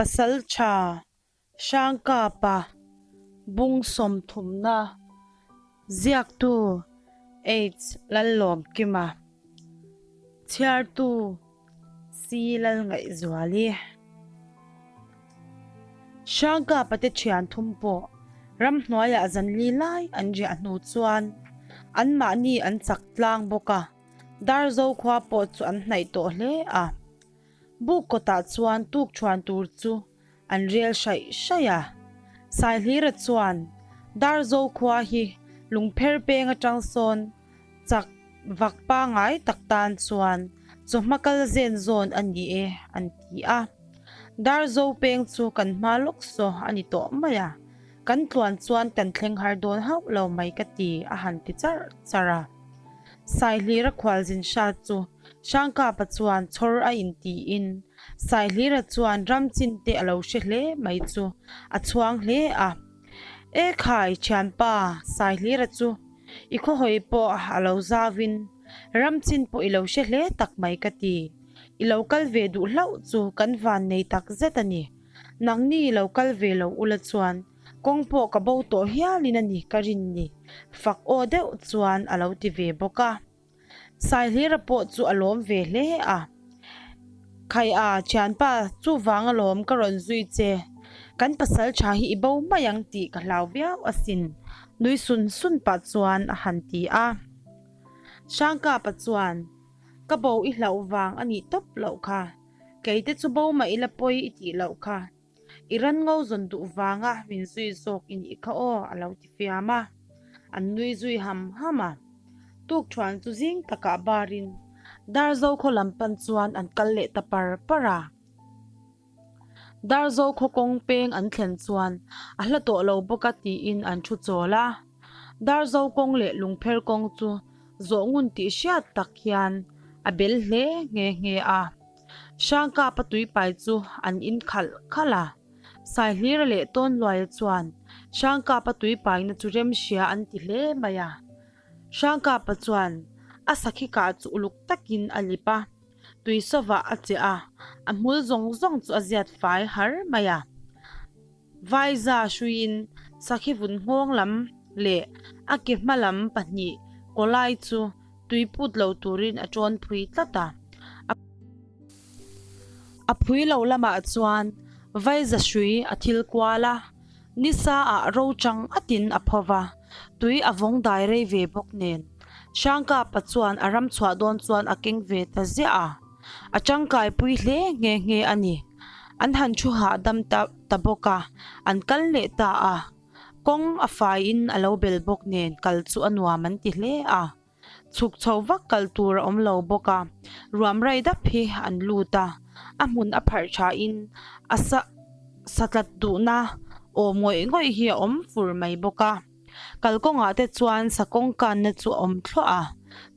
Pasaltha Hrangkapa bung sawmthumna ziaktu H Lallawmkima chhiartu C Lalngaihzuali Hrangkapa te thian thum pawh ramhnuaiah zanli lai an riah hnu chuan anmahni an chak tlang bawk a, Darzo khua pawh chu an hnaih tawh hle a. Buk kawtah chuan tukṭhuan tur chu an rel hraih hraih a. Saihlira chuan Darzo khua hi lungpher peng aṭang sawn chak vak pangai tak tan chuan chawhma kal zen zawn a ni e an ti a. Darzo peng chu kan hma lawk saw a ni tawh mai a, kan tluan chuan kan thleng har dawn hauh lo mai ka ti a han ti charh charh a. Saihlira khualzin hrat chu Hrangkapa chuan chhawr a intiin Saihlira chuan ram chin te a lo hre hle mai chu a chhuang hle a. E khai thianpa Saihlira chu i khawhawi pawh a lo zauin ram chin pawh i lo hre hle tak mai ka ti. I lo kal ve duh hlauh chu kan van nei tak zet a ni. Nangni i lo kal ve lo ula chuan kawng pawh ka bo tawh hialin a ni ka rin ni fak aw deuh chuan a lo ti ve bawk a. Saihlira pawh chu a lawm ve hle a. Khai a, thianpa, chuvang alawm ka rawn zui che. Kan pasal tha hi i bo mai ang tih ka hlau viau asin, nui sun sun pah chuan a han ti a. Hrangkapa chuan, Ka bo i hlauh vang a nih tawp loh kha, keite chu bo mah ila pawi i tih loh kha. I ran ngo zawn duh vanga min zui zawk i nih kha aw a lo ti fiam a, an nui zui ham ham a. Tukthuan chu zing takah barin Darzo khaw lam pan chuan an kal leh ta par par a. Darzo khaw kawng peng an thlen chuan a hla tawh lo bawk a tiin an thu chawl a. Darzo kawng leh lungpher kawng chu zawh ngun tih hriat tak hian a bel hle nghe nghe a. Hrangkapa tuipai chu an in khalh khalh a, Saihlira leh Tawnluaia chuan Hrangkapa tuipaina chu remhria an ti hle mai a. Hrangkapa chuan a sakhi kah chu uluk takin a lip a, tui sawvah a cheh a, a hmul zawng zawng chu a ziat fai har mai a. Vaiza hruiin sakhi vun nghawng lam leh a ke hma lam pahnih kawlai chu tui put lo turin a tawn phui tlat a. A phui lo lamah chuan Vaiza hrui a thil kual a, nisa ah ro chang atin a pho va, tui a vawng dai rei ve bawk nen. Hrangkapa chuan a ram chhuah dawn chuan a keng ve ta ziah a. A tangkai pui hle nghe nghe a ni. An han thu hahdam ta ta bawk a, an kal leh ta a. Kawng a faiin a lo bel bawk nen kal chu a nuam an ti hle a. Chhuk chho vak kal tur a awm lo bawk a, ruam rai dap hi an lut a, a hmun a pharh thain a sa satlat duhna aw ngawih ngawih hi a awm fur mai bawk a. Kalkawngah te chuan sakawng kanna chu a awm thluah a,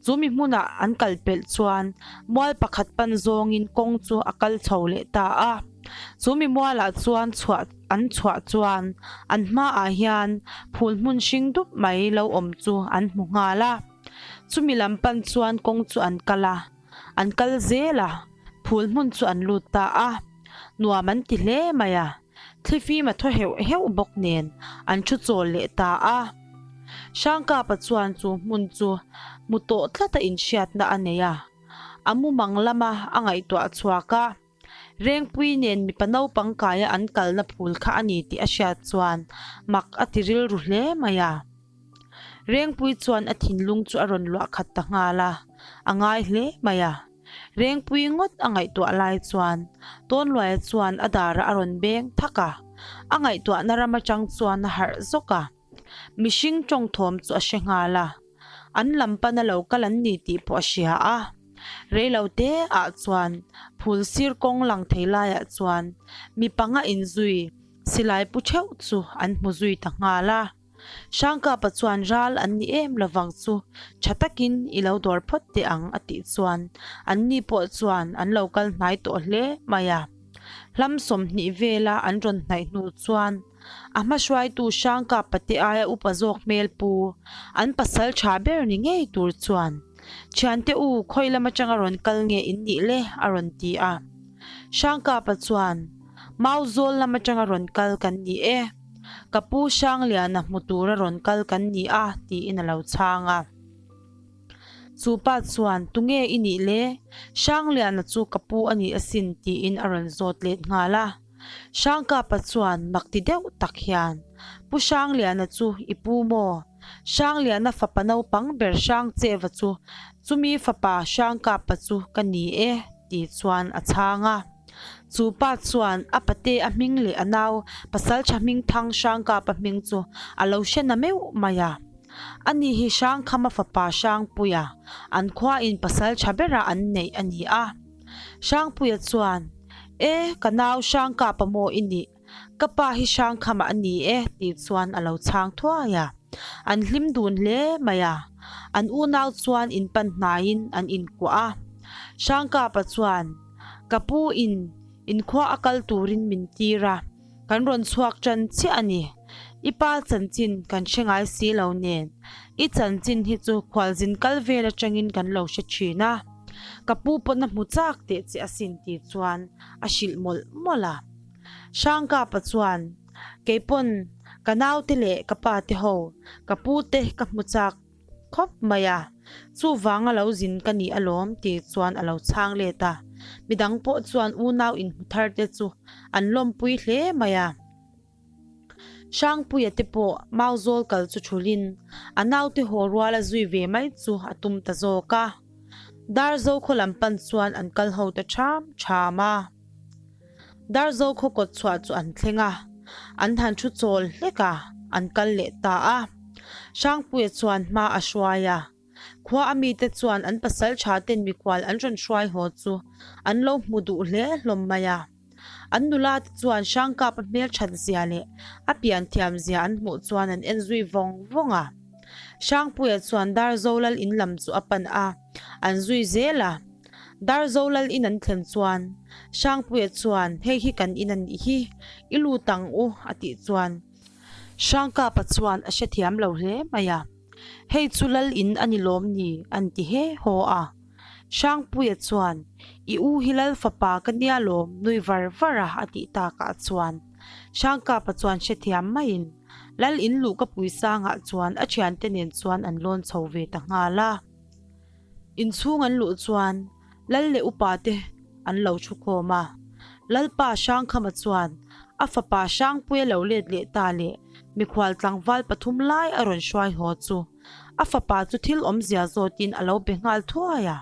chu mi hmunah an kal pelh chuan mual pakhat pan zawngin kawng chu a kal chho leh ta a. Chu mi mualah chuan chhuah an chhuah chuan an hmaah hian phul hmun hring dup mai lo awm chu an hmu nghal a. Chumi lam pan chuan kawng chu an kal a, an kal zel a, phul hmun chu an lut ta a. Nuam an ti hle mai a. Thlifim a thaw heuh heuh bawk nen an thu chawl leh ta a. Hrangkapa chuan chu hmun chu hmu tawh tlata inhriatna a nei a, a mumang lama a ngaihtuah chhuak a. Rengpui nen mipa naupang kaia an kalna phul kha a ni tih a hriat chuan mak a ti rilru hle mai a. Rengpui chuan a thinlung chu a rawn luah khat ta nghal a, a ngai hle mai a. Rengpui ngawt a ngaihtuah lai chuan Tawnluaia chuan a darah a rawn beng thak a, a ngaihtuahna ram atang chuan a harh zawk a. Mihring tawng thawm chu a hre nghal a, an lam pana lo kal an ni tih pawh a hria a. Reilo te ah chuan phul sir kawng lang thei laiah chuan mi panga inzui silai pu theuh chu an hmu zui ta nghal a. Hrangkapa chuan ral an ni em lovang chu tha takin i lo dawr phawt teh ang a tih chuan an ni pawh chuan an lo kal hnai tawh hle mai a. Hlam 20 vela an rawn hnaih hnu chuan a hma hruaitu Hrangkapa te aia upa zawk hmel pu an pasal tha ber ni ngei tur chuan Thiante u khawi lam atanga rawn kal nge in nih le a rawn ti a. Hrangkapa chuan. Mauzawl lam atanga rawn kal kan ni e. Ka pu Hrangliana hmu tura rawn kal kan ni a, tiin a lo chhang a. Chu pa chuan, Tunge i nih le? Hrangliana chu ka pu a ni asin, tiin a rawn zawt let nghal a. Hrangkapa chuan mak ti deuh tak hian, Pu Hrangliana chu i pu maw? Hrangliana fapa naupang ber Hrangcheva chu chumi fapa Hrangkapa chu ka ni e, ti chuan a chhang a. Chu pa chuan a pate a hming leh a nau pasaltha hming thang Hrangkapa hming chu a lo hre na meuh mai a. Ani hi Hrangkhama fapa Hrangpuia, an khuain pasaltha bera an neih a ni a. Hrangpuia chuan, E, ka nau Hrangkapa maw i nih? Ka pa hi Hrangkhama a ni e, tih chuan a lo chhang thuai a. An hlim dun hle mai a. An unau chuan inpan hnaiin an inkuah a. Hrangkapa chuan, Ka pu in inkhua a kal turin min tir a. Kan rawn chhuak ṭan chiah a ni. I pa chanchin kan hre ngai si lo nen, i chanchin hi chu khualzin kal vel aṭangin kan lo hre ṭhin a. Ka pu pawn a hmu chak teh che asin tih chuan a hrilh mawlh mawlh a. Hrangkapa chuan, Kei pawn ka naute leh ka pa te ho, ka pu te ka hmu chak khawp mai a, chuvanga lo zin ka ni alawm tih chuan a lo chhang let a, midang pawh chuan unau inhmu thar te chu an lawmpui hle mai a. Hrangpuia te pawh Mauzawl kal chu thulin a naute haw ruala zui ve mai chu a tum ta zawk a, Darzo khaw lam pan chuan an kal ho ta ṭham ṭham a. Darzo khaw kawt chhuah chu an thleng a, an han thu chawl hlek a, an kal leh ta a. Hrangpuia chuan hma a hruai a, khua a mite chuan an pasal tha ten mikhual an rawn hruai haw chu an lo hmu duh hle hlawm mai a. An nula te chuan Hrangkapa hmelthat zia leh a pian thiam zia an hmuh chuan an en zui vawng vawng a. Hrangpuia chuan Darzo lal in lam chu a pan a, an zui zel a. Darzo lal in an thlen chuan Hrangpuia chuan hei hi kan in a nih hi, i lut ang u a tih chuan Hrangkapa chuan a hrethiam lo hle mai a, hei chu lal in a ni lawm ni an ti he haw a. Hrangpuia chuan i u hi lal fapa ka nia lawm nui var var a a tih takah chuan Hrangkapa chuan hrethiam maiin lal in luh ka pui sangah chuan a thiante nen chuan an lawn chho ve ta nghal a. Inchhung an luh chuan Lal leh upa te an lo thu khawm a. Lalpa Hrangkhama chuan a fapa Hrangpuia lo let leh ta leh mikhual tlangval pathum lai a rawn hruai haw chu a fapa chu thil awmzia zawtin a lo be nghal thuai a.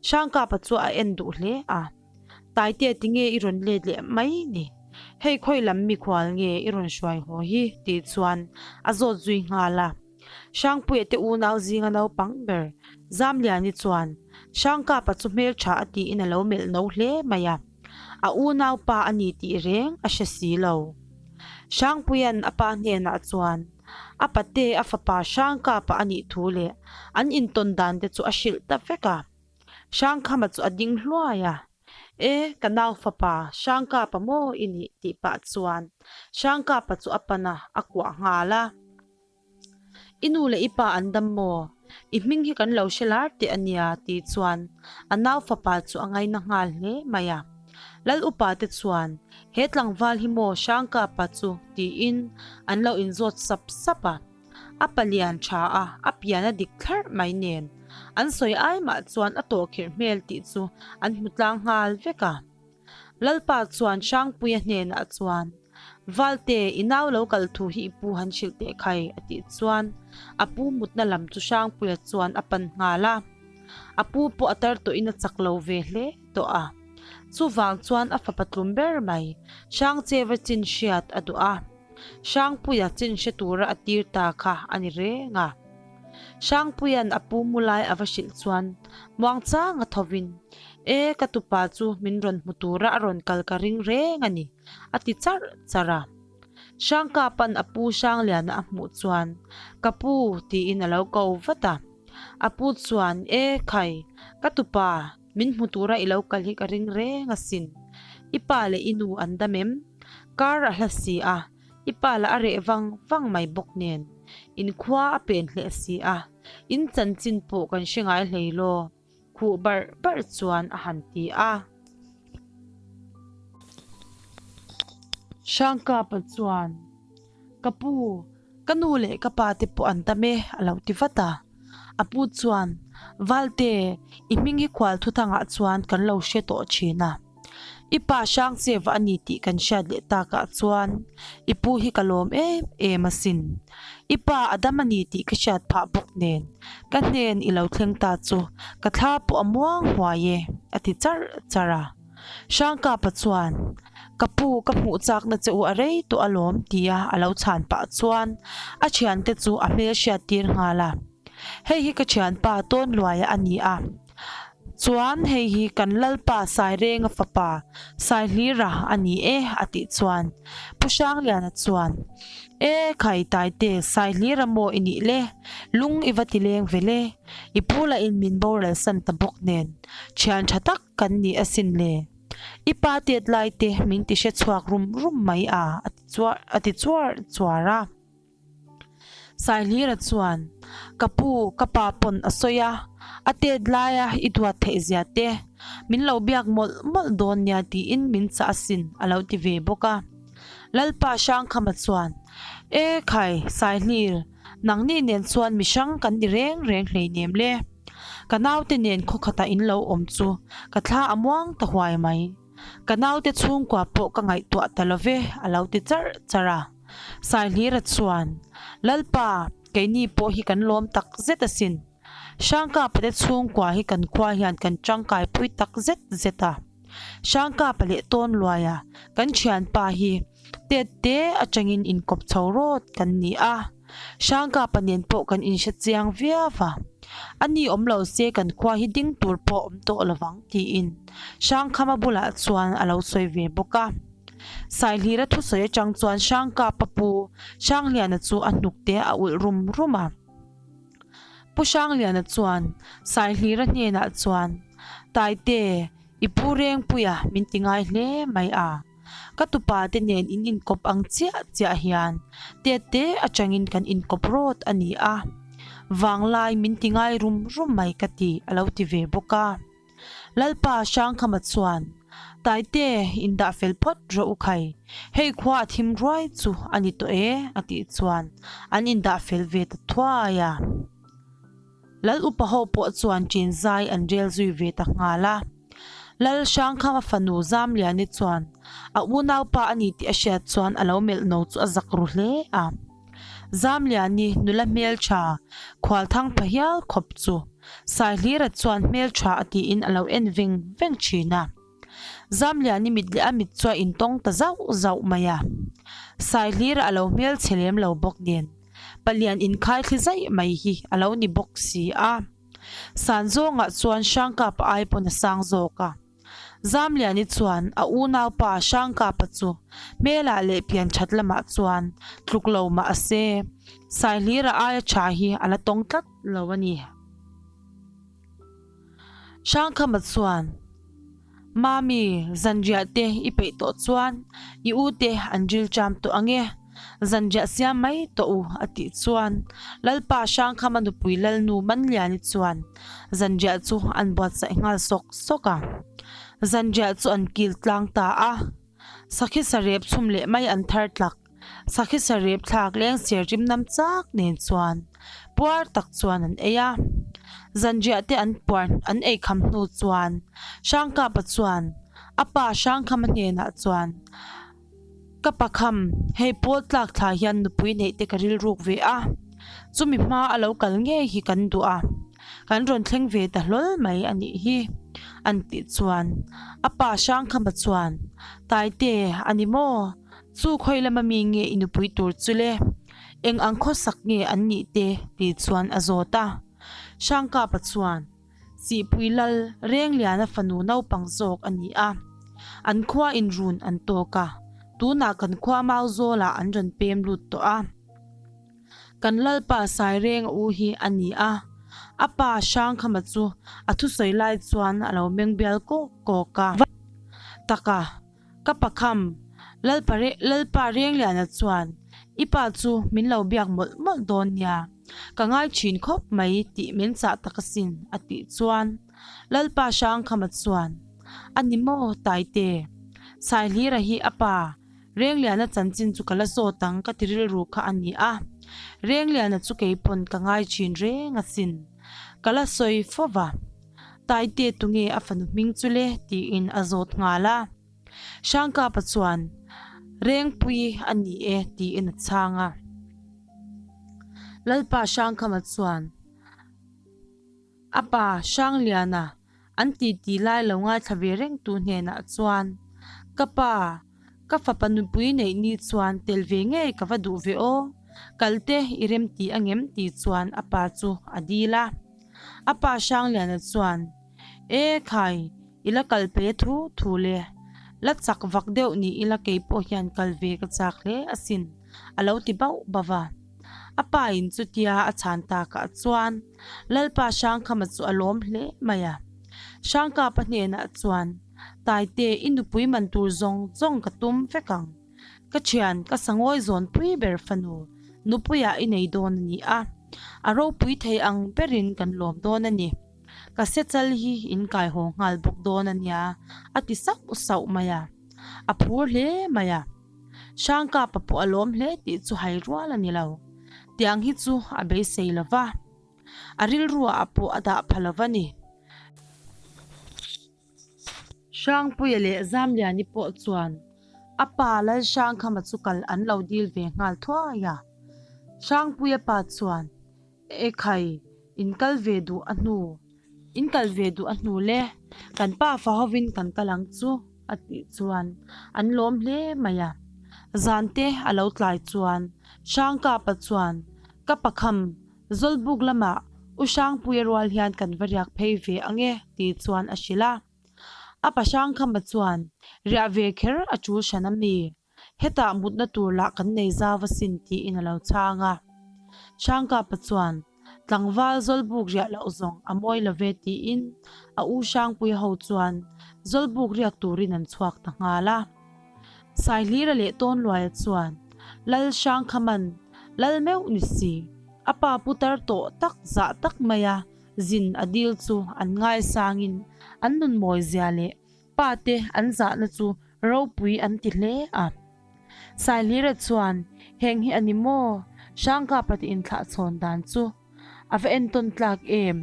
Hrangkapa chu a en duh hle a. Taitea tinge i rawn let leh mai ni? Hei khawi lam mikhual nge i rawn hruai haw hi? tih chuan a zawt zui nghal a. Hrangpuia te unau zinga naupang ber Zamliani chuan Hrangkapa chu hmeltha a tiin a lo melh no hle mai a, a unaupa a ni tih reng a hre si lo. Hrangpuia'n a pa hnenah chuan a pate a fapa Hrangkapa a nih thu leh an intawn dan te chu a hrilh ta vek a. Hrangkhama chu a ding hluai a. E, ka nau fapa, Hrangkapa maw i nih? tih pah chuan Hrangkapa chu a pan a, a kuah nghal a. I nu leh i pa an dam maw? I hming hi kan lo hre lar teh a nia tih chuan a nau fapa chu a ngaina nghal hle mai a. Lal upa te chuan he tlangval hi maw Hrangkapa chu tiin an lo inzawt sap sap a. A palian tha a, a pian a dik thlarh mai nen an sawi ai mah chuan a tawhkhirh hmel tih chu an hmu tlang nghal vek a. Lalpa chuan Hrangpuia hnenah chuan, Valte, i nau lo kal thu hi i pu han hrilh teh khai, a tih chuan a pu mutna lam chu Hrangpuia chuan a pan nghal a. A pu pawh a tar tawhin a chak lo ve hle tawh a. Chuvang chuan a fapa tlum ber mai, Hrangcheva chin hriat a duh a. Hrangpuia chin hre tura a tir ta kha a ni reng a. Hrangpuia'n a pu mu lai a va hrilh chuan muangchang a thovin, E, ka tupa chu min rawn hmu tura a rawn kal ka ring reng a ni, a ti charh charh a. Hrangkapa'n a pu Hrangliana a hmuh chuan, Ka pu, tiin a lo ko vat a. A pu chuan, E, khai, ka tupa, min hmu tura i lo kal hi ka ring reng asin. I pa leh i nu an dam em? Kar a hla si a, i pa lah a reh vang vang mai bawk nen, in khua a pen hleh si a, in chanchin pawh kan hre ngai hlei law, khuh barh barh chuan a han ti a. Hrangkapa chuan, Ka pu, ka nu leh ka pa te pawh an tam e, a lo ti vat a. A pu chuan, Valte, i hming hi khual thuthangah chuan kan lo hre tawh thin a. I pa Hrangcheva a ni tih kan hriat leh takah chuan i pu hi ka lawm em em asin. I pa a dam a ni tih ka hriat phah bawk nen ka hnen i lo thleng ta chu ka thla pawh a muang huai e, a ti charh charh a. Hrangkapa chuan, Ka pu, ka hmuh chakna che u a rei tawh alawm tia a lo chhan pah chuan a thiante chu a hmel hriat tir nghal a. Hei hi ka thianpa Tawnluaia a ni a. Chuan hei hi kan Lalpa Sairenga fapa Saihlira a ni e a tih chuan Pu Hrangliana chuan E khai Taite Saihlira maw i nih le? Lung i va ti leng ve le? I pu lah in min boral san ta bawk nen thian tha tak kan ni asin le. I pa tet lai te min ti hre chhuak rum rum mai a a ti chuar chuar a. Saihlira chuan, Ka pu, ka pa pawn a sawi a, a tet laia i duat theih zia te, min lo biak mawlh mawlh dawn nia tiin min chah asin a lo ti ve bawk a. Lalpa Hrangkhama chuan, E khai, Saihlir, nangni nen chuan mi hrang kan ni reng reng hleinem le. Ka naute nen khaw khatah in lo awm chu ka thla a muang ta huai mai. Ka naute chhungkua pawh ka ngaihtuah ta lo ve, a lo ti charh charh a. Saihlira chuan, Lalpa, keini pawh hi kan lawm tak zet asin. Hrangkapa te chhungkua hi kan khua hian kan tangkai pui tak zet zet a. Hrangkapa leh Tawnluaia, kan thianpa hi tet te atangin inkawp chho rawt kan ni a. Hrangkapa nen pawh kan inhre chiang viau a. A ni awm lo se kan khua hi ding tur pawh awm tawh lovang tiin Hrangkhama bulah chuan a lo sawi ve bawk a. Saihlira thusawi atang chuan Hrangkapa pu Hrangliana chu a hnuk te a ulh rum rum a. Pu Hrangliana chuan Saihlira hnenah chuan, Taite, i pu Rengpuia min ti ngai hle mai a. Ka tupa te nen in inkawp ang chiah chiah hian tet te atangin kan inkawp rawt a ni a. Vanglai min ti ngai rum rum mai ka ti a lo ti ve bawk a. Lalpa Hrangkhama chuan, Taite, indah fel phawt rawh u khai, hei khua a thim ruai chu a ni tawh e, a tih chuan an indah fel ve ta thuai a. Lal upa ho pawh chuan ṭin zai an rel zui ve ta nghal a. Lal Hrangkhama fanu Zamliani chuan a unaupa a ni tih a hriat chuan a lo melh no chu a zak ru hle a. Zamliani nula hmeltha khualthang pha hial khawp chu Saihlira chuan hmeltha a tiin a lo en veng veng thin a. Zamliani mit leh a mit chu a intawng ta zauh zauh mai a. Saihlira a lo hmelchhe lem lo bawk nen palian inkhaithli zaih mai hi a lo ni bawk si a. San zawngah chuan Hrangkapa ai pawn a sang zawk a. Zamliani chuan a unaupa Hrangkapa chu hmelah leh pian that lamah chuan tluk lo mah se, Saihlira aia tha hi a la tawng tlat lo a ni. Hrangkhama chuan, Mami, zanriah te i peih tawh chuan i u te an ril ṭam tawh ang e, zanriah siam mai tawh u a tih chuan Lalpa Hrangkhama nupui Lalnu Manliani chuan zanriah chu an buatsaih nghal sawk sawk a. Zanriah chu an kil tlang ta a, sakhi sarep chhum leh mai an thar tlak. Sakhi sarep thlak leng ser rim nam chak nen chuan puar tak chuan an ei a. Zanriah te an puar an ei kham hnu chuan Hrangkapa chuan a pa Hrangkhama hnenah chuan Ka pakham, hei pawl tlak thla hian nupui neih te ka rilruk ve a, chumi hma a lo kal ngei hi kan duh a, kan rawn thleng ve ta hlawl mai a nih hi an tih chuan a pa Hrangkhama chuan Taite a ni maw? Chu khawi lama mi nge i nupui tur chu le? Eng ang khawsak nge an nih te? ti chuan a zawt a. Hrangkapa chuan, Sihpui Lal Rengliana fanu naupang zawk a ni a. An khua in run an tawk a, tunah kan khua Mauzawlah an rawn pem lut tawh a. Kan Lalpa Saireng a u hi a ni a, a pa Hrangkhama chu a thusawi lai chuan a lo meng bial kawk kawk a. Taka. Ka pakham, Lalpa Lalpa Rengliana chuan i pa chu min lo biak mawlh mawlh dawn nia, ka ngai thin khawp mai tih min chah tak asin a tih chuan Lalpa Hrangkhama chuan a ni maw Taite, Saihlira hi a pa. Rengliana chanchin chu ka la zawt ang ka ti rilru kha a ni a. Rengliana chu keipawn ka ngai thin reng asin. Ka la sawi fo va. Taite tunge a fanu hming chu le? tiin a zawt nghal a. Hrangkapa chuan, Rengpui a ni e tiin a chhang a. Lalpa Hrangkhama chuan, A pa Hrangliana an titi lai lo ngaithla ve reng tu hnenah chuan, Ka pa, ka fapa nupui neih ni chuan tel ve ngei ka va duh ve aw, kal te i rem ti angem tih chuan a pa chu a dil a. A pa Hrangliana chuan, E khai, i la kal pe thu thu le, la chak vak deuh ni ila kei pawh hian kal ve ka chak hle asin, a lo ti bauh bauh a. A pa in chutia a chhan takah chuan Lalpa Hrangkhama chu a lawm hle mai a. Hrangkapa hnenah chuan, Taite, i nupui man tur zawng zawng ka tum vek ang. Ka thian, ka sangawi zawn pui ber fanu, nupuiah i nei dawn a ni a. A ropui thei ang berin kan lawm dawn a ni. Ka sechal hi in kai haw nghal bawk dawn a nia, a ti sauh sauh mai a. A phur hle mai a. Hrangkapa pawh a lawm hle tih chu hai rual a ni lo. Tiang hi chu a beisei lo va, a rilruah pawh a dah pha lo va ni. Hrangpuia leh Zamliani pawh chuan a pa Lalhrangkhama chu kal an lo dil ve nghal thuai a. Hrangpuia pa chuan E khai, in kal ve duh a hnu, in kal ve duh a hnu le, kan pa fa hovin kan kal ang chu, a tih chuan an lawm hle mai a. Zan te a lo tlai chuan Hrangkapa chuan ka pakham Zawlbuk lamah U Hrangpuia rual hian kan va riak phei ve ang e tih chuan a hrilh a. A pa Hrangkhama chuan riah ve kher a tul hran a mi? Hetah mutna tur lah kan nei zau asin tiin a lo chhang a. Hrangkapa chuan, Tlangval Zawlbuk riah loh zawng a mawi lo ve tiin a u Hrangpuia ho chuan Zawlbuk riak turin an chhuak ta nghal a. Saihlira leh Tawnluaia chuan, Lal Hrangkhaman, Lal meuh ni si, a pa putar tawh tak zah tak maia zin a dil chu an ngaisangin an nunmawi zia leh Pa te an zahna chu ropui an ti hle a. Sailira chuan, Heng hi a ni maw? Hrangkapa te inthlah chhawn dan chu a va entawn tlak em?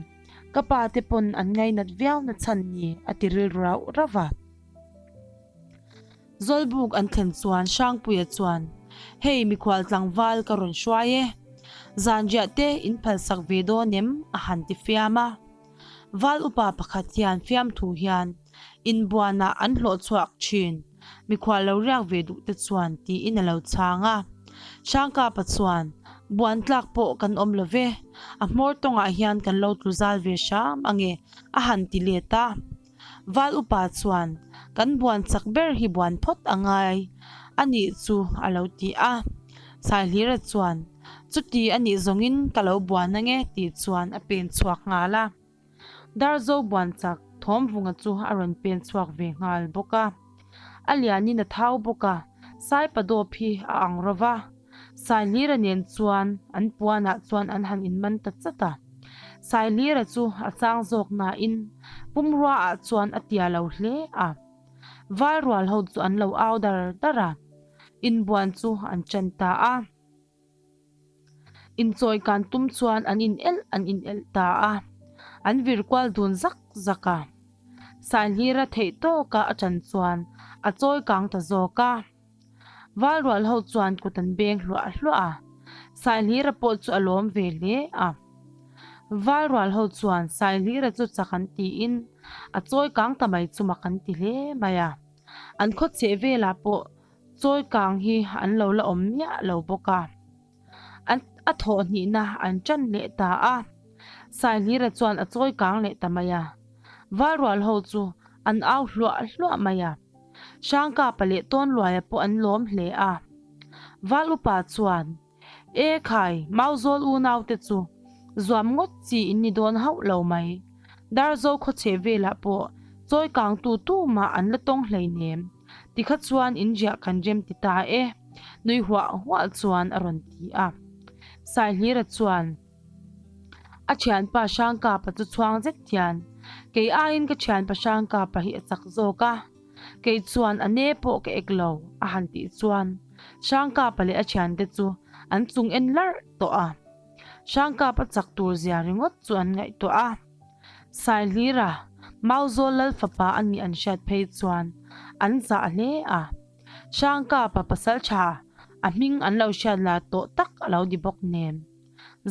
Ka pa te pawn an ngainat viau na chhan ni a ti rilru rauh rauh a. Zawlbuk an thlen chuan Hrangpuia chuan, Hei mikhual tlangval ka rawn hruai e. Zanriah te in phalsak ve dawn em? a han ti fiam a. Val upa pakhat hian fiamthu hian inbuanah an hlawh chhuak thin, mikhual lo riak ve duh te chuan tiin a lo chhang a. Hrangkapa chuan, Buan tlak pawh kan awm lo ve, a hmawr tawngah hian kan lo tlu zal ve hram ange a han ti let a. Val upa chuan, Kan buan chak ber hi buan phawt a ngai a nih chu a lo ti a. Saihlira chuan, Chuti a nih zawngin ka lo buan ange tih chuan a pen chhuak nghal a. Darzo buan chak Thawmvunga chu a rawn pen chhuak ve nghal bawk a. A lianin a thau bawk a, Saipa dawp hi a ang ro va. Saihlira nen chuan an puanah chuan an han inman ta chat a. Saihlira chu a chang zawk nain pumruaah chuan a tia lo hle a. Valrual ho chu an lo au dar dar a, inbuan chu an ṭan ta a. Inchawi kan tum chuan an in elh an in elh ta a, an vir kual dun zak zak a. Saihlira theih tawka a ṭan chuan a chawi kang ta zawk a. Valrual ho chuan kut an beng hluah hluah a, Saihlira pawh chu a lawm ve hle a. Valrual ho chuan Saihlira chu chak an tiin a chawi kang ta mai chu mak an ti hle mai a. An khaw chheh velah pawh chawi kang hi an lo la awm miah lo bawk a. An a thawh hnihna an ṭan leh ta a. Saihlira chuan a chawi kang leh ta mai a. Valrual ho chu an au hluah hluah mai a. Hrangkapa leh Tawnluaia pawh an lawm hle a. Val upa chuan, E khai, Mauzawl unaute chu zuam ngawt chi in ni dawn hauh lo mai. Darzo khawchhe velah pawh chawi kangtu tumah an la tawng hleinem. Tikha chuan in riah kan rem ti ta e, nui huah huah chuan a rawn ti a. Saihlira chuan, A thianpa Hrangkapa chu chhuang zet hian, Kei aiin ka thianpa Hrangkapa hi a chak zawk a. Kei chuan a ne pawh ka ek lo, a han tih chuan Hrangkapa leh a thiante chu an chung en larh tawh a. Hrangkapa chak tur zia ringawt chu an ngaihtuah a. Saihlira, Mauzawl lal fapa a nih an hriat phei chuan an zah hle a. Hrangkapa pasal tha a hming an lo hriat la tawh tak a lo ni bawk nen.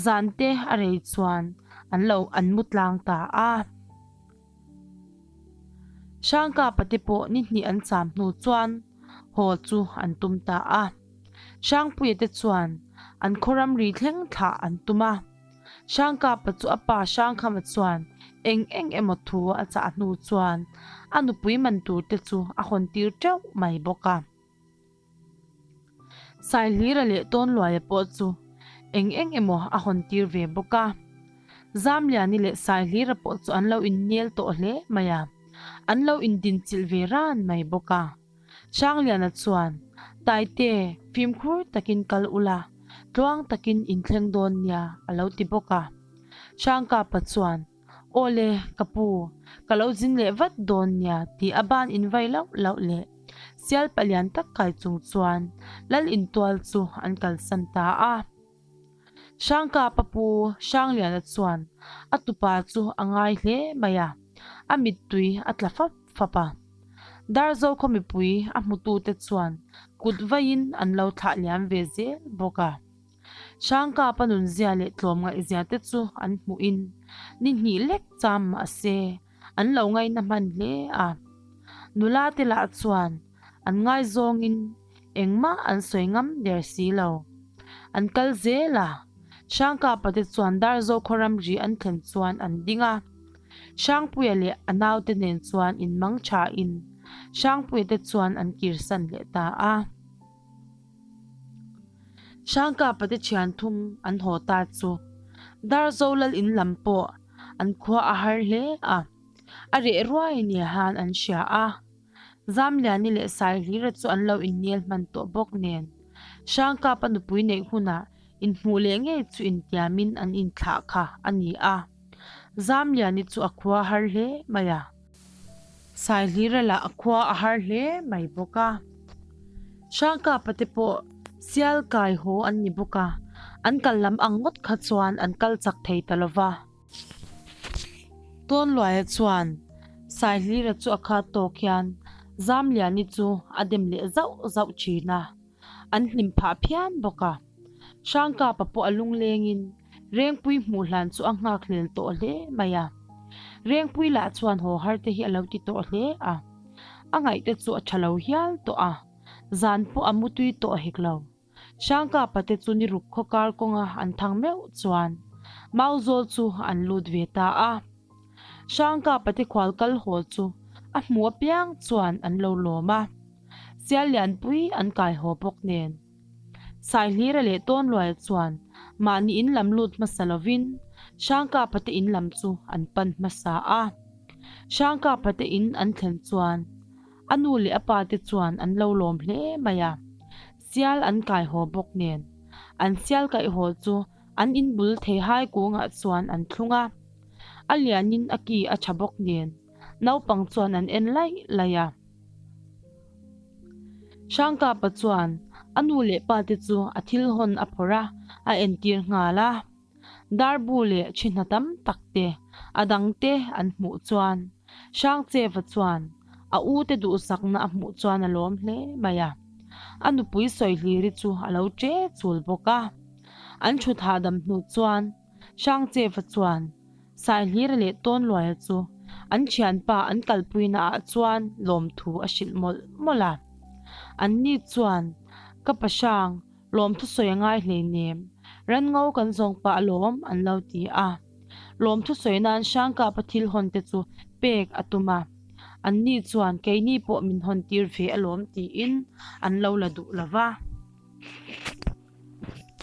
Zan te a rei chuan an lo an mu tlang ta a. Hrangkapa te pawh ni hnih an cham hnu chuan haw chu an tum ta a. Hrangpuia te chuan an khaw ramri thleng thlah an tum a. Hrangkapa chu a pa Hrangkhama chuan eng eng emaw thu a chah hnu chuan a nupui man tur te chu a hawn tir teuh mai bawk a. Saihlira leh Tawnluaia pawh chu eng eng emaw a hawn tir ve bawk a. Zamliani leh Saihlira pawh chu an lo innel tawh hle mai a, an lo indinchilh ve ran mai bawk a. Hrangliana chuan, Taite, fimkhur takin kal ula, tluang takin inthleng dawn nia, a lo ti bawk a. Hrangkapa chuan, Aw le, ka pu, ka lo zin leh vat dawn nia, tih a ban invai lauh lauh leh sial palian tak kai chung chuan lal intual chu an kalsan ta a. Hrangkapa pu Hrangliana chuan a tupa chu a ngai hle mai a, a mittui a tla fap fap a. Darzo khaw mipui a hmutute chuan kut vaiin an lo thlah liam ve zel bawk a. Hrangkapa nunzia leh tlawmngaihzia te chu an hmuhin ni hnih lek cham mah se an lo ngaina hman hle a. Nula te lah chuan an ngaizawngin engmah an sawi ngam der si lo. An kal zel a, Hrangkapa te chuan Darzo khaw ramri an thlen chuan an ding a. Hrangpuia leh a naute nen chuan inmang thain Hrangpuia te chuan an kirsan leh ta a. Hrangkapa te thian thum an haw ta chu Darzo lal in lam pawh an khua a har hle a, a reh ruai ni han an hria a. Zamliani leh Saihlira chu an lo innel hman tawh bawk nen Hrangkapa nupui neih hunah inhmuh leh ngei chu intiamin an inthlah kha a ni a. Zamliani chu a khua har hle mai a. Saihlira lah a khua a har hle mai bawk a. Hrangkapa te pawh sial kai haw an ni bawk a, an kal lam ang ngawt kha chuan an kal chak thei ta lo va. Tawnluaia chuan Saihlira chu a khat tawk hian Zamliani chu a dem leh zauh zauh thin a. An hlim phah phian bawk a. Hrangkapa pawh a lunglengin Rengpui hmuh hlan chu a nghak hlel tawh hle mai a. Rengpui lah chuan haw har te hi a lo ti tawh hle a. A ngaih te chu a tha lo hial tawh a, zan pawh a mutui tawh hek lo. Hrangkapa te chu ni ruk khaw kar kawnga an thang meuh chuan Mauzawl chu an lut ve ta a. Hrangkapa te khual kal haw chu a hmu apiang chuan an lo lawm a. Sial lianpui an kai haw bawk nen. Saihlira leh Tawnluaia chuan mahni in lam lut hmasa lovin Hrangkapa te in lam chu an pan hmasa a. Hrangkapa te in an thlen chuan a nu leh a pa te chuan an lo lawm hle mai a. Sial an kai haw bawk nen an sial kaih haw chu an in bul theihai kungah chuan an thlung a. A lianin a ki a tha bawk nen naupang chuan an en laih laih a. Hrangkapa chuan a nu leh pa te chu a thil hawn a phawrh a, a entir nghal a. Darbu leh thi hna tam tak te, a dang te an hmuh chuan Hrangcheva chuan a u te duhsakna a hmuh chuan a lawm hle mai a. A nupui Sawihliri chu a lo che chul bawk a. An thut hahdam hnu chuan Hrangcheva chuan Saihlira leh Tawnluaia chu an thianpa an kalpuina ah chuan lawmthu a hrilh mawlh mawlh a. Anni chuan, Ka pa Hrang, lawmthu sawi a ngai hleinem, ranngo kan zawng pah alawm an lo ti a. Lawmthu sawi nan Hrangkapa thil hawn te chu pek a tum a. Anni chuan, Keini pawh min hawn tir ve alawm tiin an lo la duh lo va.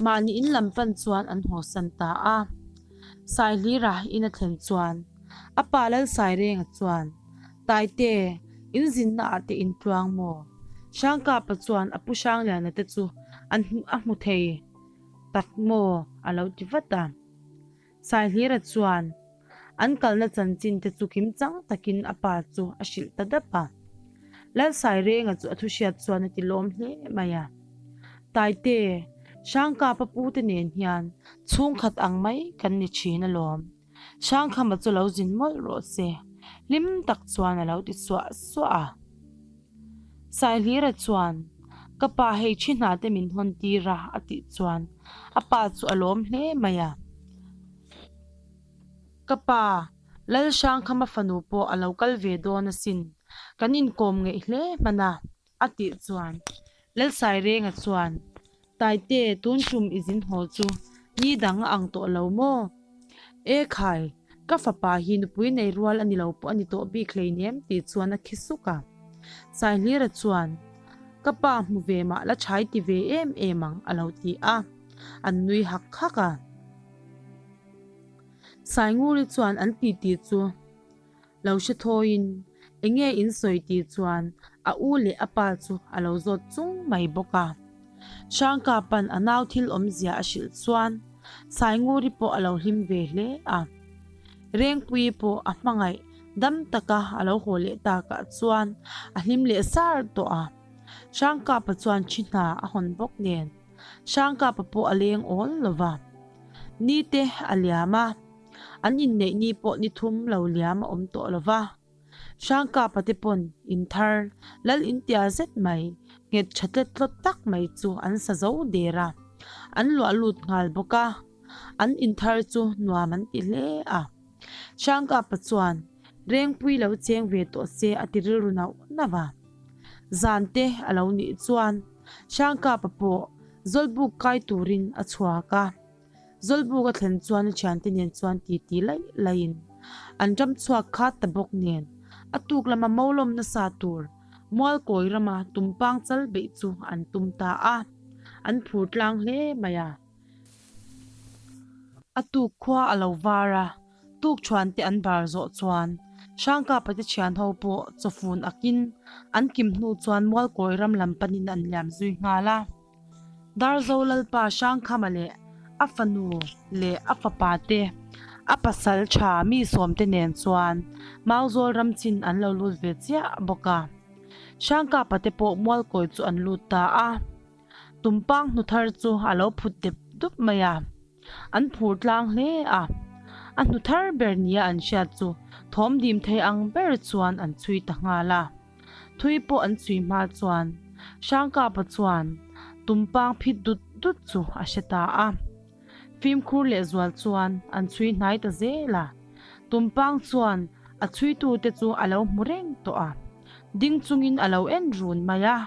Mahni in lam pan chuan an hawsan ta a. Saihlira in a thlen chuan a pa Lalsairenga chuan, Taite, in zinna ah te in tluang maw? Hrangkapa chuan a pu Hrangliana te chu an a hmu thei tak maw? a lo ti vat a. Saihlira chuan an kalna chanchin te chu kim chang takin a pa chu a hrilh ta dap a. Lalsairenga chu a thu hriat chuan a ti lawm hle mai a. Taite, Hrangkapa pute nen hian chhungkhat ang mai kan ni thin alawm. Hrangkhama chu lo zin mawlh rawh se, hlim tak chuan a lo ti suah suah a. Saihlira chuan, Ka pa hei thi hna te min hawn tir a, a tih chuan a pa chu a lawm hle mai a. Ka pa, Lalhrangkhama fanu pawh a lo kal ve dawn asin, kan inkawm ngeih hle hman a, a tih chuan Lalsairenga chuan, Taite, tun tum i zin haw chu ni dang a ang tawh lo maw? E khai, ka fapa hi nupui nei rual a ni lo pawh a ni tawh bik hleinem tih chuan a khi suk a. Saihlira chuan, Ka pa hmu ve mah la chhai ti ve em em ang a lo ti a, an nui hak hak a. Sainguri chuan an titi chu lo hre thawiin enge in sawi tih chuan a u leh a pa chu a lo zawt chung mai bawk a. Hrangkapa'n a nau thil awmzia a hrilh chuan Sainguri pawh a lo hlim ve hle a. Rengpuii pawh a hmangaih dam taka a lo haw leh takah chuan a hlim leh sar tawh a. Hrangkapa chuan thi hna a hawn bawk nen Hrangkapa pawh a leng awl lo va. Ni te a liam a. An inneih ni pawh ni thum lo liam a awm tawh lo va. Hrangkapa te pawn in thar lal intia zet mai, nghet tha tlet tlawt tak mai chu an sa zo der a. An luah lut nghal bawk a. An in thar chu nuam an ti hle a. Hrangkapa chuan Rengpui lo cheng ve tawh se a ti rilru nauh nauh a. Zan te a lo nih chuan Hrangkapa pawh Zawlbuk kai turin a chhuak a. Zawlbuk a thlen chuan a thiante nen chuan titi laih laihin an ram chhuak khat ta bawk nen a tuk lama Maulawm nasa tur Mualkawi rama tumpang chal beih chu an tum ta a, an phur tlang hle mai a. A tuk khua a lo var a, tuk thuan te an bar zawh chuan Hrangkapa te thian ho pawh chawfun akin an kim hnu chuan Mualkawi ram lam panin an liam zui nghal a. Darzo Lalpa Hrangkhama leh a fanu leh a fapa te, a pasal tha mi sawmte nen chuan Mauzawl ram chin an lo lut ve chiah bawk a. Hrangkapa te pawh Mualkawi chu an lut ta a. Tumpang hnu thar chu a lo phut dep dup mai a, an phur tlang hle a. A hnu thar ber nia an hriat chu thawm dim thei ang ber chuan an chhui ta nghal a. Thui pawh an chhui hma chuan Hrangkapa chuan tumpang phit dut dut chu a hre ta a. Fimkhur lehzual chuan an chhui hnai ta zel a. Tumpang chuan a chhuitute chu a lo hmu reng tawh a, ding chungin a lo en run mai a.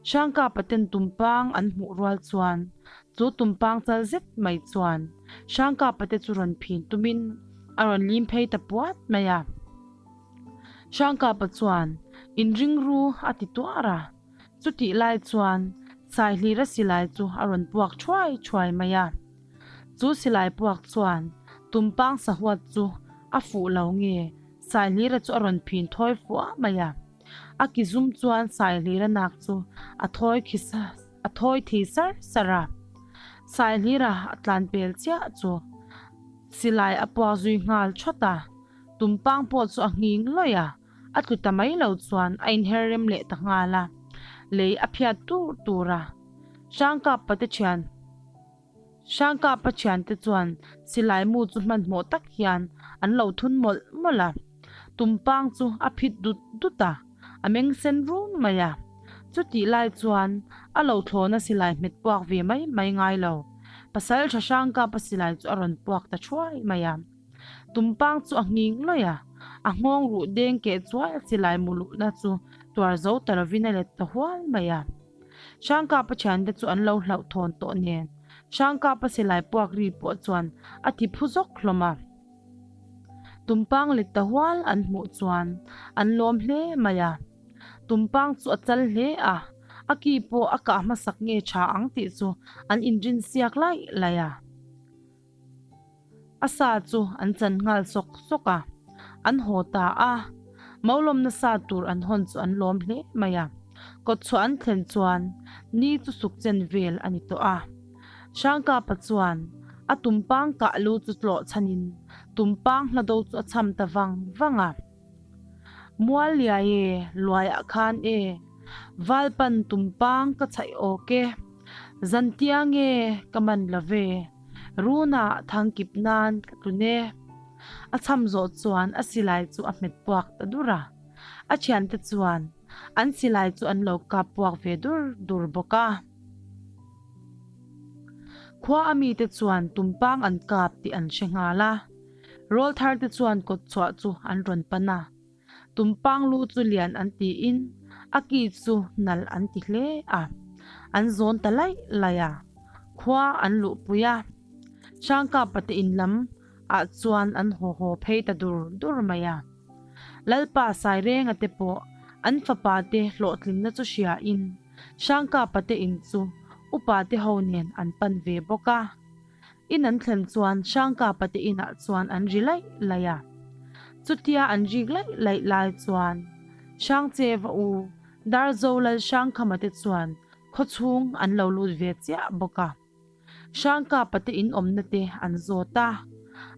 Hrangkapa ten tumpang an hmuh rual chuan chu tumpang chal zet mai chuan Hrangkapa te chu rawn phin tumin a rawn lim phei ta puat mai a. Hrangkapa chuan inring ru a ti tuar a, chutih lai chuan Saihlira silai chu a rawn puak thuai thuai mai a. Chu silai puak chuan tumpang sahuat chu a fuh lo nge Saihlira chu a rawn phin thawi fuah mai a. A ki zum chuan Saihlira nak chu a thawi khi a thawi thi sar sar a. Saihlira a tlan pel chiah chu silai a puak zui nghal thawt a. Tumpang pawh chu a nghing lawih a, a tlu ta mai lo chuan a inher rem leh ta nghal a, lei a phiat tur tur a. Hrangkapa te thian Hrangkapa thiante chuan silai mu chu hmanhmawh tak hian an lo thun mawlh mawlh a. Tumpang chu a phit dut dut a, a meng sen rum mai a. Chutih lai chuan a lo thlawna silai hmet puak ve mai mai ngai lo. Pasaltha Hrangkapa silai chu a rawn puak ta thuai mai a. Tumpang chu a nghing lawih a, a nghawng ruh deng keh chuai a silai mu luhna chu tuar zo ta lovin a let ta hual mai a. Hrangkapa thiante chu an lo hlauhthawn tawh nen Hrangkapa silai puak ri pawh chuan a ti phu zawk hlawm a. Tumpang let ta hual an hmuh chuan an lawm hle mai a. Tumpang chu a chal hle a, a ki pawh a kah hmasak nge tha ang tih chu an inrin siak laih laih a. A sa chu an chan nghal sawk sawk a, an haw ta a. Maulawmna sa tur an hawn chu an lawm hle mai a. Kawtchhuah an thlen chuan ni chu suk chen vel a ni tawh a. Hrangkapa chuan a tumpang kah lu chu tlawh chhanin tumpang hlado chu a cham ta vang vang a. Mual liai e, luaiah khan e, Valpan tumpang ka chhaih awk e, Zantiang e, ka man lo ve, Runah thangkip nan ka tlun e. A chham zawh chuan a silai chu a hmet puak ta dur a. A thiante chuan an silai chu an lo kap puak ve dur dur bawk a. Khua a mite chuan tumpang an kap tih an hre nghal a. Rawlthar te chuan kawt chhuah chu an rawn pan a. Tumpang lu chu lian an tiin a ki chu nalh an ti hle a. An zawn ta laih laih a. Khua an luhpui a. Hrangkapa te in lam ah chuan an haw haw phei ta dur dur mai a. Lalpa Sairenga te pawh an fapa te hlawhtlinna chu hriain Hrangkapa te in chu upa te ho nen an pan ve bawk a. In an thlen chuan Hrangkapa te inah chuan an ri laih laih a. Chutia an rik laih laih lai chuan Hrangcheva u Darzo Lal Hrangkhama te chuan khawchhung an lo lut ve chiah bawk a. Hrangkapa te in awmna te an zawt a,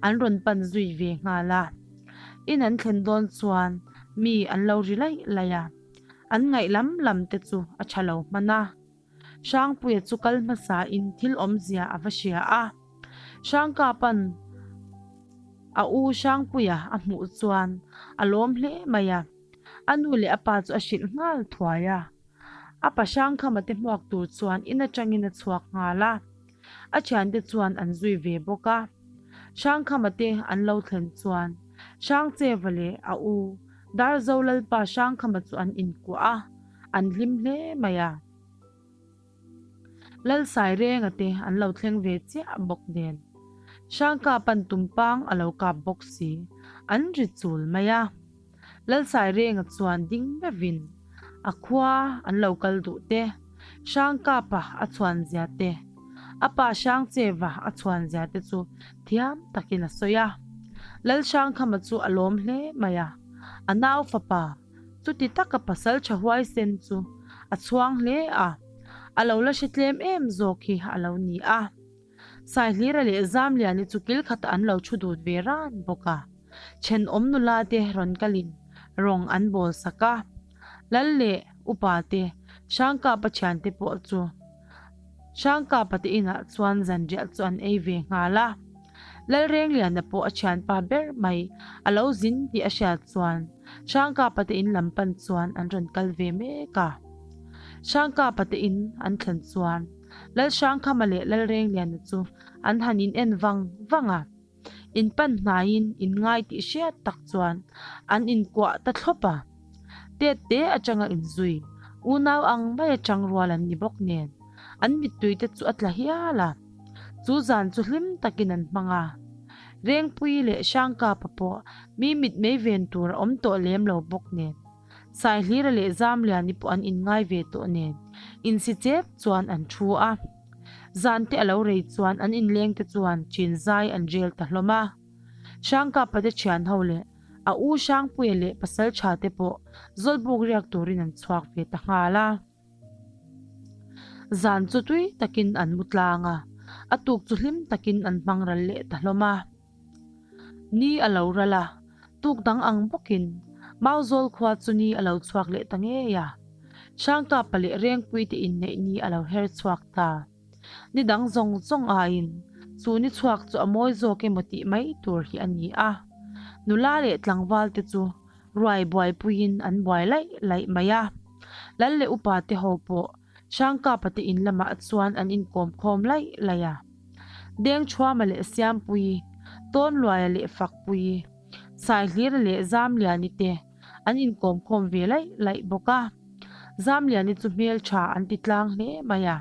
an rawn pan zui ve nghal a. In an thlen dawn chuan mi an lo ri laih laih a, an ngaih lam lam te chu a tha lo hman a. Hrangpuia chu kal hmasa in thil awmzia a va hria a. Hrangkapa'n a u Hrangpuia a hmuh chuan a lawm hle mai a, a nu leh a pa chu a hrilh nghal thuai a. A pa Hrangkhama te hmuak tur chuan in atangin a chhuak nghal a, a thiante chuan an zui ve bawk a. Hrangkhama te an lo thlen chuan Hrangcheva leh a u Darzo Lalpa Hrangkhama chu an inkuah a, an hlim hle mai a. Lalsairenga te an lo thleng ve chiah bawk nen Hrangkapa'n tumpang a lo kap bawk si, an ri chul mai a. Lalsairenga chuan ding meuhin a khua an lo kal duh te, Hrangkapa a chhuan zia te, a pa Hrangcheva a chhuan zia te chu thiam takin a sawi a. Lalhrangkhama chu a lawm hle mai a, a nau fapa Chuti taka pasal tha huaisen chu a chhuang hle a, a lo la hre tlem em zawk hi a lo ni a. Saihlira leh Zamliani chu kil khatah an lo thu dut ve ran bawk a, thenawm nula te rawn kalin rawng an bawl sak a, Lal leh upa te, Hrangkapa thiante pawh chu Hrangkapa te inah chuan zanriah chu an ei ve nghal a. Lalrengliana pawh a thianpa ber mai a lo zin tih a hriat chuan Hrangkapa te in lam pan chuan an rawn kal ve mek a. Hrangkapa te in an thlen chuan Lalhrangkhama leh Lalrengliana chu an han in en vang vang a. In pan hnaiin in ngai tih hriat tak chuan an inkuah ta thlawp a. Tet te atanga inzui, unau ang mai atang rual an ni bawk nen an mittui te chu a tla hial a. Chu zan chu hlim takin an hmang a. Rengpui leh Hrangkapa pawh mi mitmei ven tur a awm tawh lem lo bawk nen, Saihlira leh Zamliani pawh an inngai ve tawh nen insi chep chuan an thu a. Zan te a lo rei chuan an inleng te chuan chin zai an rel ta hlawm a. Hrangkapa te thian ho leh a u Hrangpuia leh Pasaltha te pawh Zawlbuk riak turin an chhuak ve ta nghal a. Zan chu tui takin an mu tlang a, a tuk chu hlim takin an hmang ral leh ta hlawm a. Ni a lo ral a, tuk dang ang bawkin Mauzawl khua chu ni a lo chhuak leh ta ngei a. Hrangkapa leh Rengpui te inneih ni a lo her chhuak ta. Ni dang zawng zawng aiin chu ni chhuak chu a mawi zawk emaw tih mai tur hi a ni a. Nula leh tlangval te chu Ruai buaipuiin an buai laih laih mai a. Lal leh upa te ho pawh Hrangkapa te in lamah chuan an inkawm khawm laih laih a. Dengchhuama leh Siampuii, Tawnluaia leh Fakpuii, Saihlira leh Zamliani te an inkawm khawm ve laih laih bawk a. Zamliani chu hmeltha an ti tlang hle mai a.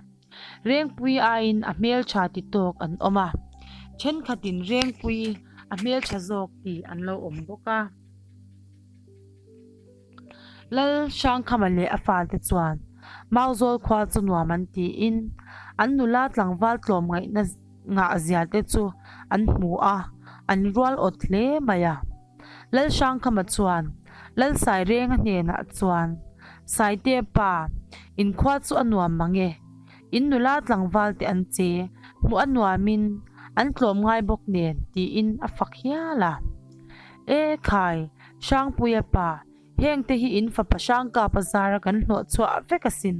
Rengpui aiin a hmeltha ti tawk an awm a, thenkhatin Rengpui a hmeltha zawk tih an lo awm bawk a. Lal Hrangkhama leh a fate chuan Mauzawl khua chu nuam an tiin an nula tlangval tlawmngaihna ngah zia te chu an hmu a, an rual awt hle mai a. Lal Hrangkhama chuan Lal Sairenga hnenah chuan, Saite pa, in khua chu a nuam mang e. In nula tlangval te an che, hmuh a nuamin an tlawm ngai bawk nen, tiin a fak hial a. E khai, Hrangpuia pa! Hengte hi in fapa Hrangkapa zara kan hlawh chhuah vek asin.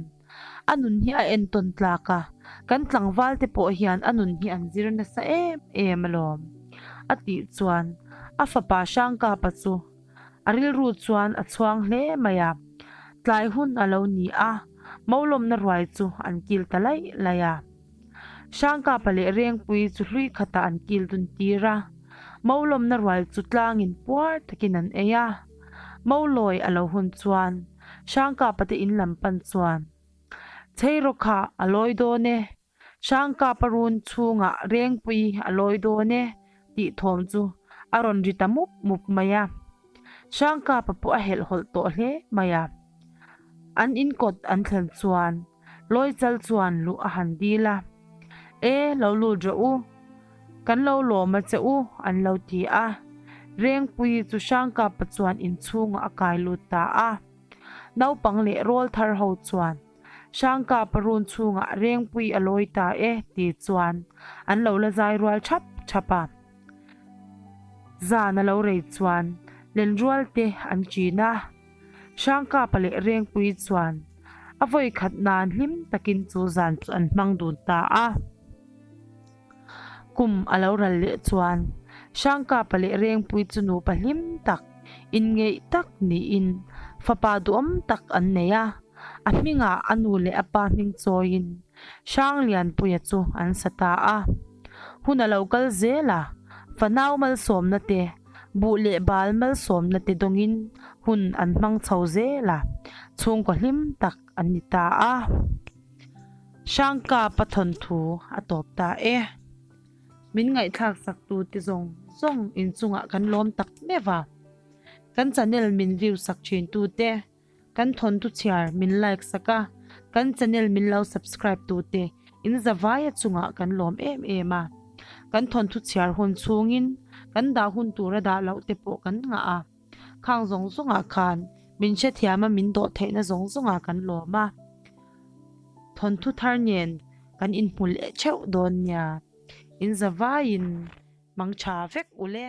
A nun hi a entawn tlak a, kan tlangvalte pawh hian a nun hi an zir nasa em em alawm. A tih chuan a fapa Hrangkapa chu a rilru chuan a chhuang hle mai a. Tlai hun a lo ni a, Maulawmna ruai chu an kil ta laih laih a. Hrangkapa leh Rengpui chu hlui khatah an kil dun tir a. Maulawmna ruai chu tlangin puar takin an ei a. Maulawi a lo hun chuan Hrangkapa te in lam pan chuan, Chheiraw kha a lawi dawn e, Hrangkapa run chhungah Rengpui a lawi dawn e tih thawm chu a rawn ri ta mup mup mai a. Hrangkapa pawh a helhhawlh tawh hle mai a. An in kawt an thlen chuan Lawichal chuan luh a han dil a, E, lo lut rawh u. Kan lo lawm a che u, an lo ti a. Rengpuii chu Hrangkapa chuan inchhungah a kai lut ta a. Naupang leh rawl thar ho chuan, Hrangkapa run chhungah Rengpuii a lawi ta e, ti chuan an lo la zai rual thap thap a. Zan a lo rei chuan lenrual te an ṭin a. Hrangkapa leh Rengpuii chuan a vawi khat nan hlim takin chu zan chu an hmang dun ta a. Kum a lo ral leh chuan Hrangkapa leh Rengpuii chu nupa hlim tak, inngeih tak niin fapa duhawm tak an nei a. A hmingah a nu leh a pa hming chawiin Hranglianpuia chu an sa ta a. Hun a lo kal zel a, fanau malsawmna te, buh leh bal malsawmna te dawngin hun an hmang chho zel a, chhungkaw hlim tak an ni ta a. Hrangkapa thawnthu a tawp ta e. Min ngaihthlak sak tu te zawng zawng inchungah kan lawm tak meuh a. Kan channel min view sak thin tu te, Kan thawnthu chhiar min like sak a, kan channel min lo subscribe tu te in zavaia chungah kan lawm em em a. Kan thawnthu chhiar hun chhungin kan dah hun tura dah loh te pawh kan ngah a. Khang zawng zawngah khan min hrethiam a min dawh theihna zawng zawngah kan lawm a. Thawnthu thar nen kan inhmu leh theuh dawn nia. In zavaiin mang tha vek ule.